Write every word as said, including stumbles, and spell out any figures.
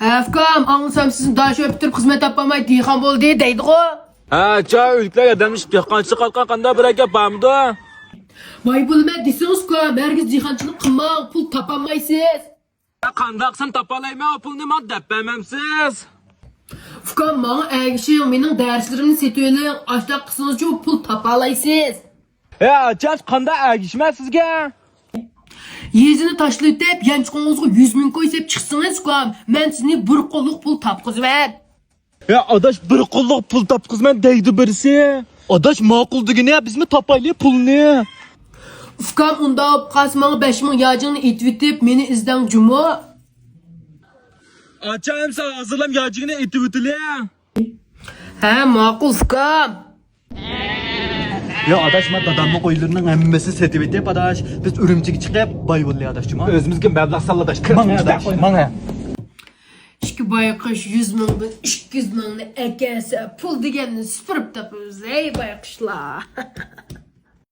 ئۇكام، ئاڭلىسام سىزنى داشۆ پۈتتۈرۈپ خىزمەت تاپالماي دېھقان بولدى دەيدىغۇ. ھە، چا ئۆلۈكلەر ياردەملىشىپ دېھقانچىلىق قىلىدىغان قانداق بىر گەپ بارمىدۇ؟ باي بولىمەن دېسىڭىزكۇ، ھەرگىز دېھقانچىلىق قىلماڭ، پۇل تاپالمايسىز. قانداق قىلسام تاپالايمەن، ئۇ پۇلنى ماڭا دەپ بەرمەمسىز؟ ئۇكام، ماڭا ئەگىشىڭ، مېنىڭ دەرسلىرىمنى سېتىۋېلىڭ، ئاشۇنداق قىلسىڭىزچۇ پۇل تاپالايسىز. ھە، ئاچام، قانداق ئەگىشىمەن سىزگە؟ يېزىنى تاشلىۋېتىپ، يانچۇقىڭىزغا يۈز مىڭ كوي سېلىپ چىقسىڭىز، ئۇكام، مەن سىزنى بىر قوللۇق پۇل تاپقۇزىمەن. ھە، ئاداش، بىر قوللۇق پۇل تاپقۇزىمەن دەيدۇ بىرسى. ئاداش، ماقۇل دېگىنە، بىزمۇ تاپايلى پۇلنى. ئۇكام، ئۇنداق بولۇپ قالسا، ماڭا بەش مىڭ ياجىڭنى ئېتىۋېتىپ، مېنى ئىزدەڭ جۇمۇ. ئاچام، سەن ھازىرلام ياجىڭنى ئېتىۋېتىلى. ھە، ماقۇل، ئۇكام. يا ئاداش، ما دادامنىڭ قويلىرىنىڭ ھەممىسىنى سېتىۋېتىپ، ئاداش، بىز ئۈرۈمچىگە چىقىپ باي بولىلى، ئاداش، جۇمۇ. ئۆزىمىزگە مەبلەغ ساللى، ئاداش. ماڭ، ئاداش، ماڭ. ئىككى بايقۇش يۈز مىڭدىن ئىككى يۈز مىڭنى ئەكەلسە، پۇل دېگەننى سۈپۈرۈپ تاپىمىز، ھەي بايقۇشلار.